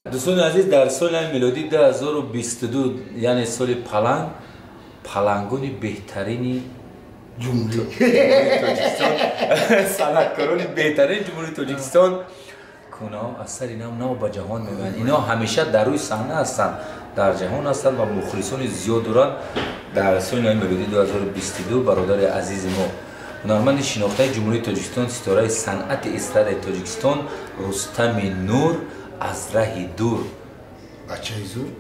Дӯстони азиз, дар соли милодӣ 2022, яъне соли паланг, палангони беҳтарини ҷумҳурии Тоҷикистон, санъаткорони беҳтарини ҷумҳурии Тоҷикистон кунаҳо аз сари нав нав ба ҷаҳон меоянд. Ино ҳамеша дар рӯи саҳна ҳастанд, дар ҷаҳон ҳастанд ва мухлисони зиёд доранд. Дар соли нави милодӣ 2022 бародари азизи мо, ҳунарманди шинохтаи ҷумҳурии Тоҷикистон, ситораи санъати эстрадаи Тоҷикистон Рустами Нур аз раҳи дур,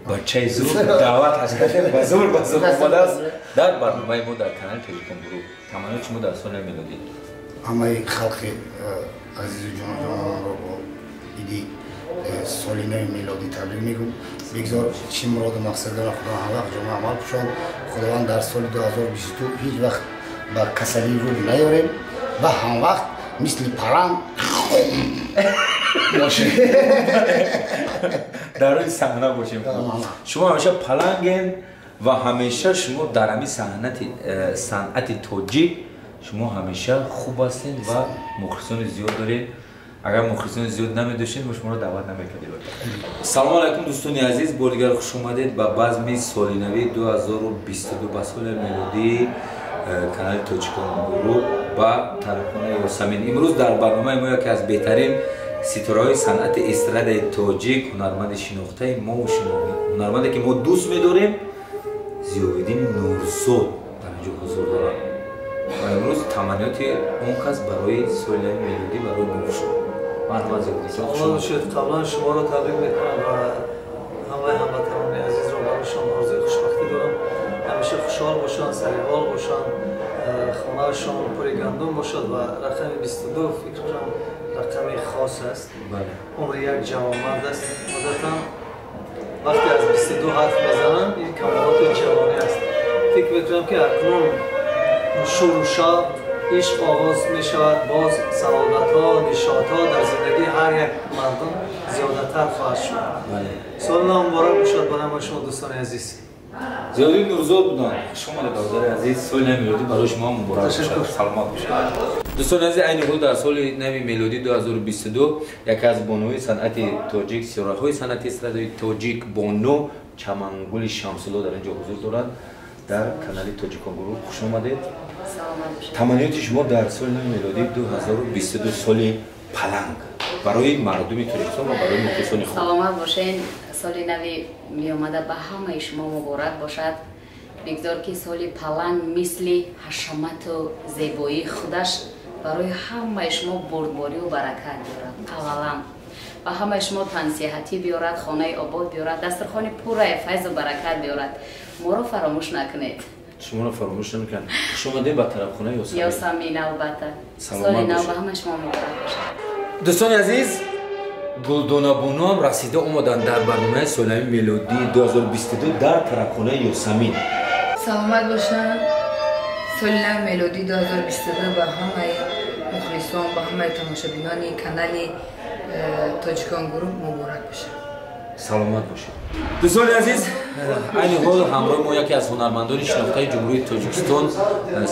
бачаи зур даъват ҳашкашем, ба зур омадааст дар барномаи мо дар канали Тоҷикон Гурӯҳ. Таманнои шумо дар соли нави милодӣ? Ҳамаи халқи азизу ҷоноҷононро бо иди соли нави милодӣ табрик мегӯм. Бигзор чӣ муроду мақсадона Худо ҳамвақт ҷома амал пӯшон. Худованд дар соли 2022 ҳеҷ вақт ба касалӣ рӯ наёрем ва ҳамвақт мисли паранг бошем, дар рӯи саҳна бошем. Шумо ҳамеша паланген ва ҳамеша шумо дар ҳамин санъати тоҷик шумо ҳамеша хуб ҳастед ва мухлисони зиёд доред. Агар мухлисони зиёд намедоштед, мо шуморо даъват намекардем. Салому алайкум, дӯстони азиз, бори дигар хуш омадед ба базми соли нави 2022, ба соли мелодии канали Тоҷикон Гурӯҳ, ба тарабхонаи Ёсамин. Имрӯз дар барномаи мо яке аз беҳтарин ситораҳои санъати эстрадаи тоҷик, ҳунарманди шинохтаи мову шумо, ҳунарманде ки мо дӯст медорем, Зиёвиддини Нурзод дар инҷо ҳузур дорад ва имрӯз таманниёти он кас барои соли нави мелодӣ барои мо шумо. Марҳамат, Зиёвиддин. Саломат бошед. Қаблан шуморо табрик мекунам ва ҳамаи ҳамватанони азизро барошон орзуи хушбахтӣ дорам. Ҳамеша хушҳол бошанд, сариҳол бошанд, хонаашон пури гандум бошад ва рақами 22 фикр кунам рақами хос аст. Умри як ҷавонмард аст. Одатан вақте аз 22 ҳарф мезананд, ин камолоти ҷавонӣ аст. Фикр мекунам ки акнун шуру шавқ, ишқ оғоз мешавад, боз саодатҳо, нишотҳо дар зиндагии ҳар як мардум зиёдатар хоҳад шуд. Соли нав муборак бошад ба ҳамаи шумо, дӯстони азиз. Зиёвиддин Нурзод буданд. Хуш омадед, бародари азиз. Соли нави мелодӣ барои шумо муборак бошад. Саломат бошед. Дӯстони азиз, айни ҳол дар соли нави мелодӣ 2022 яке аз бонуҳои санъати тоҷик, ситораҳои санъати эстрадаи тоҷик, бону Чамангули Шамсулло дар инҷо ҳузур дорад дар канали Тоҷикон Гурӯҳ. Хуш омадед. Таманниёти шумо дар соли нави мелодӣ 2022, соли паланг, барои мардуми Тоҷикистон ва барои мухлисони худ? Саломат бошед. Соли нави меомада ба ҳамаи шумо муборак бошад. Бигзор ки соли паланг мисли ҳашамату зебоии худаш барои ҳамаи шумо бурдборию баракат биёрад. Аввалан ба ҳамаи шумо тансиҳатӣ биёрад, хонаи обод биёрад, дастархони пурраи файзу баракат биёрад. Моро фаромӯш накунед. Шуморо фаромӯш намекунад. Хуш омадед ба тарабхонаи Ёсамин. Ёсамин, албатта. Соли нав ба ҳамаи шумо муборак бошад. Дӯстони азиз, Гулдонабонуам расида омаданд дар барномаи соли нави мелодии 2022 дар тарабхонаи Ёсамин. Саломат бошанд. Соли нави мелодии 2022 ба ҳамаи мухлисон, ба ҳамаи тамошобинони канали Тоҷикон Гурӯҳ муборак бошад. Саломат бошед. Дӯстони азиз, айни ҳол ҳамроҳи мо яке аз ҳунармандони шинохтаи ҷумҳурии Тоҷикистон,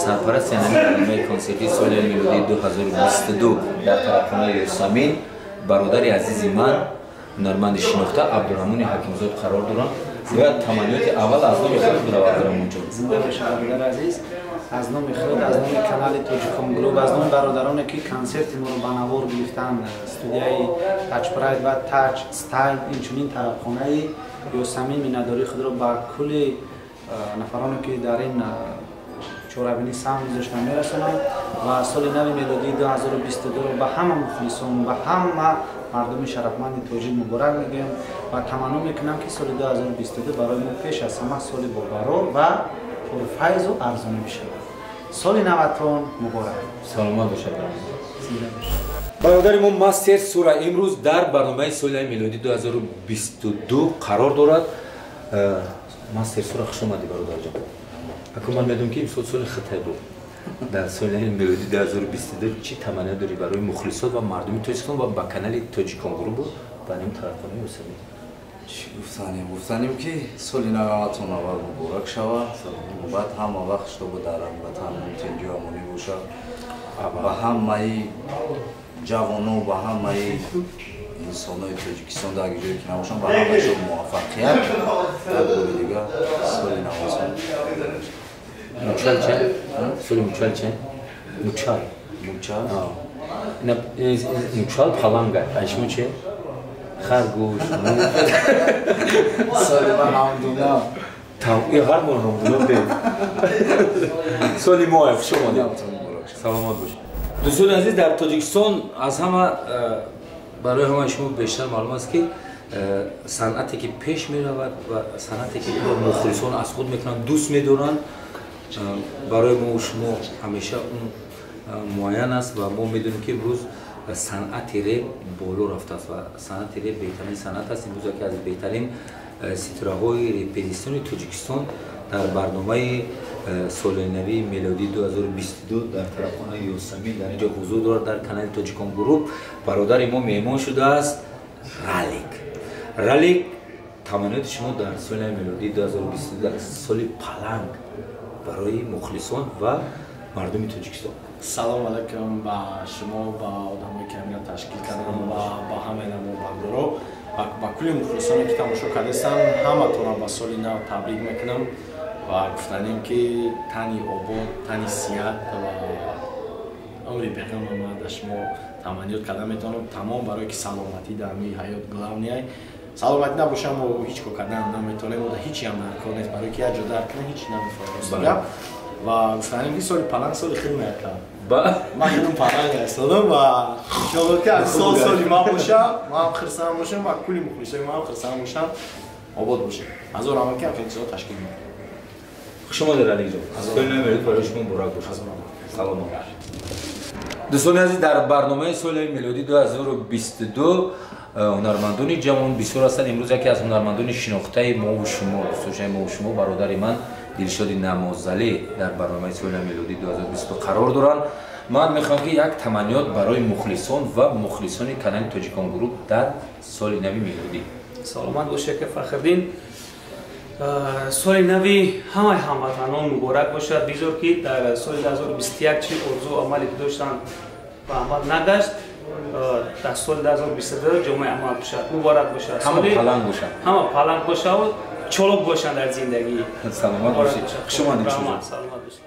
сарпарасти нави барномаи консертии соли нави мелодии 2022 дар тарабхонаи Ёсамин, бародари азизи ман, ҳунарманди шинохта Абдурраҳмони Ҳакимзод қарор доранд. Бояд таманниёти аввал аз номи худ биравад, Абдурраҳмонҷон. Зинда бошед, бародари азиз. Аз номи худ, аз номи канали Тоҷикон Гурӯҳ, аз номи бародароне ки консерти моро ба навор гирифтанд, студияи Таҷ Прайд ва Таҷ Стайл, инчунин тарабхонаи Ёсамин, миннатдории худро ба кулли нафароне ки дар ин чорабинӣ саҳм гузоштан мерасонам ва соли нави мелодии 2022-ро ба ҳама мухлисон, ба ҳама мардуми шарафманди тоҷик муборак мегӯям ва таманно мекунам ки соли 2022 барои мо пеш аз ҳама соли бобарор ва пурфайзу арзонӣ бишавад. Соли наватон муборак. Саломат бошад. Бародари мо Мастер Сура имрӯз дар барномаи соли нави мелодии 2022 қарор дорад. Мастер Сура, хуш омадӣ, бародарҷон. Акун ман медонам ки имсол соли хитай буд. Дар соли нави мелодии 2022 чӣ таманно дорӣ барои мухлисот ва мардуми Тоҷикистон ва ба канали Тоҷикон Гурӯҳ ба ним тарафхонаи Ёсамин? Чӣ гуфтанем? Гуфтанем ки соли наватон аввал муборак шавад, баъд ҳама вақт шутоба дар ватан тинҷу амонӣ бошад. Ба ҳамаи ҷавоно, ба ҳамаи инсонҳои Тоҷикистон дар ҷое ки набошанд, ба ҳамашон муваффақият. Як бори дигар соли навосон. Мучал че? Соли мучал че? Мучал. Мучал? Мучал паланга. А шумо че? Харгӯш. Соли ман ҳамдуна. Ҳар бор ҳамдуна де. Соли мо хуш омадед. Саломат бошед. Дӯстони азиз, дар Тоҷикистон аз ҳама барои ҳамаи шумо бештар маълум аст ки санъате ки пеш меравад ва санъате ки мухлисон аз худ мекунанд, дӯст медоранд, барои мо шумо ҳамеша он муайян аст ва мо медонем ки имрӯз санъати реп боло рафтааст ва санъати реп беҳтарин санъат аст. Имрӯз яке аз беҳтарин ситораҳои репперистони Тоҷикистон дар барномаи соли нави мелодӣ 2022 дар тарабхонаи Ёсамин дар инҷо ҳузур дорад, дар канали Тоҷикон Груп. Бародари мо меҳмон шудааст Ралик. Ралик, таманниёти шумо дар соли нави мелодӣ 2022 дар соли паланг барои мухлисон ва мардуми Тоҷикистон. Салом алайкум ба шумо, ба одамое ки ҳамина ташкил карданд ва ба ҳамаи намобардоро, ба кулли мухлисоне ки тамошо кардастанд, ҳаматонро ба соли нав табрик мекунам ва гуфтанем ки тани обод, тани сиҳат ва умри беғам ман дар шумо таманниёт карда метавонам. Тамом барое ки саломатӣ дар ҳамин ҳаёт главный. Саломатӣ набошам, мо ҳеҷ кор кардан наметавонем, мо ҳеҷиам дар кор нест, барое ки як ҷо дар кунем ҳеҷ намефаҳмем. Гап ва гуфтанем ки соли паланг соли хеле меякам. Ман хеле паланг ҳастам ва иншоалло ки аз сол соли ман бошам, ман хурсанд бошам ва кулли мухлисои ман хурсанд бошам, обод бошем. Ҳазор раҳмат ки ҳамин чизҳо ташкил мекунад. Хуш омадед, Раликҷон. Соли нави мелодӣ барои шумо муборак бошад. Саломат бошед. Дӯстони азиз, дар барномаи соли нави мелодӣ 2022 ҳунармандони ҷавон бисёр ҳастанд. Имрӯз яке аз ҳунармандони шинохтаи мову шумо, дӯстдоштаи мову шумо, бародари ман Дилшоди Намозалӣ дар барномаи соли нави мелодӣ 2022 қарор доранд. Ман мехоҳам ки як таманниёт барои мухлисон ва мухлисони канали Тоҷикон Груп дар соли нави мелодӣ. Саломат бошед, Фахриддин. Соли нави ҳамаи ҳамватанон муборак бошад. Бигзор ки дар соли 2021 чи орзу амале ки доштанд ба амал нагашт, дар соли 2022 ҷомаи амал бошад. Муборак бошад. Ҳама паланг бошад. Ҳама паланг бошад, чолок бошанд дар зиндагӣ. Саломат бошед. Хуш омадед. Саломат бошед.